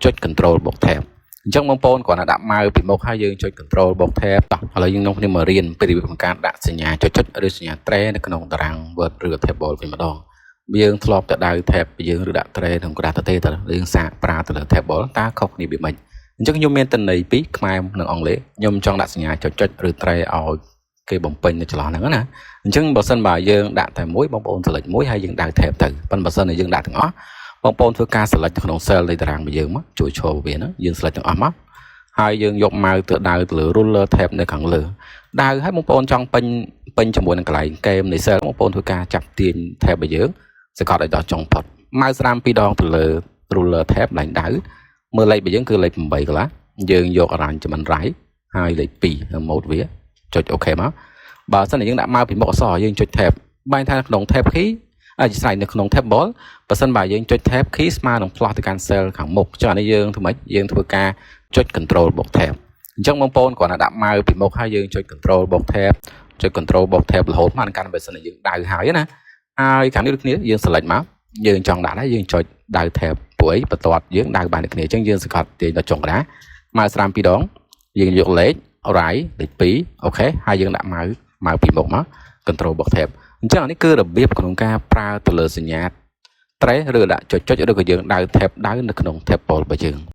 ចុច control បូក tab អញ្ចឹងបងប្អូនគ្រាន់តែដាក់ mouse ពីមុខហើយយើងចុច control បូក tab តោះឥឡូវយើងនាំគ្នាមករៀនពីរបៀបក្នុងការដាក់សញ្ញាចុចចុចឬសញ្ញាត្រេនៅក្នុងតារាង Word ឬ table វិញម្ដងយើងធ្លាប់តែដៅ tab យើងឬដាក់ត្រេក្នុងក្រដាសទទេតើយើងសាកប្រើទៅលើ table តើខុសគ្នាវាម៉េចអញ្ចឹងខ្ញុំមានទិន្នន័យពីរខ្មែរនិងអង់គ្លេសខ្ញុំចង់ដាក់សញ្ញាចុចចុចឬត្រេឲ្យគេបំពេញនៅចន្លោះហ្នឹងណាអញ្ចឹងបើសិនបើយើងដាក់តែមួយបងប្អូន select មួយហើយយើងដៅ tab ទៅប៉ុន្តែបើសិនជាយើងដាក់ទាំងអស់បងប្អូនធ្វើការ select នៅក្នុង cell នៃតារាងរបស់យើងមកជួយឈរវាហ្នឹងយើង select ទាំងអស់មកហើយយើងយក mouse ទៅដៅទៅលើ ruler tab នៅខាងលើដៅហើយបងប្អូនចង់ពេញពេញជាមួយនឹងកន្លែងគែមនៃ cell បងប្អូនធ្វើការចាប់ទាញ tab របស់យើងសង្កត់ឲ្យដល់ចុងផុត mouse ស្ដាំពីរដងទៅលើ ruler tab ឡើងដៅមើលលេខរបស់យើងគឺលេខ8កន្លះយើងយក arrangement right ហើយលេខ2 mode វាចុច OK មកបើសិនជាយើងដាក់ mouse ពីមុខអក្សរយើងចុច tab បែរថាក្នុង tab key អធិស្ឋាននៅក្នុង table បើសិនបើយើងចុច tab key ស្មើនឹងផ្លោះទៅកាន់ cell ខាងមុខចុះអានេះយើងធ្វើម៉េចយើងធ្វើការចុច control បូក tab អញ្ចឹងបងប្អូនគ្រាន់តែដាក់ mouse ពីមុខហើយយើងចុច control បូក tab ចុច control បូក tab រហូតមកកាន់បើសិនជាយើងដៅហើយណាហើយខាងនេះដូចគ្នាយើង select មកយើងចង់ដាក់ដែរយើងចុចដៅ tab ព្រោះអីបន្ទាត់យើងដៅបានដូចគ្នាអញ្ចឹងយើងសង្កត់ទាញដល់ចុងកណ្ដាល mouse ស្ដាំពីរដងយើងយកលេខ right លេខ2 OK ហើយយើងដាក់ mouse ពីមុខមក control បូក tab អញ្ចឹងអានេះគឺរបៀបក្នុងការប្រើទៅលើសញ្ញាត្រេឬដាក់ចុចចុចឬក៏យើងដៅ tab ដៅនៅក្នុង table របស់យើង។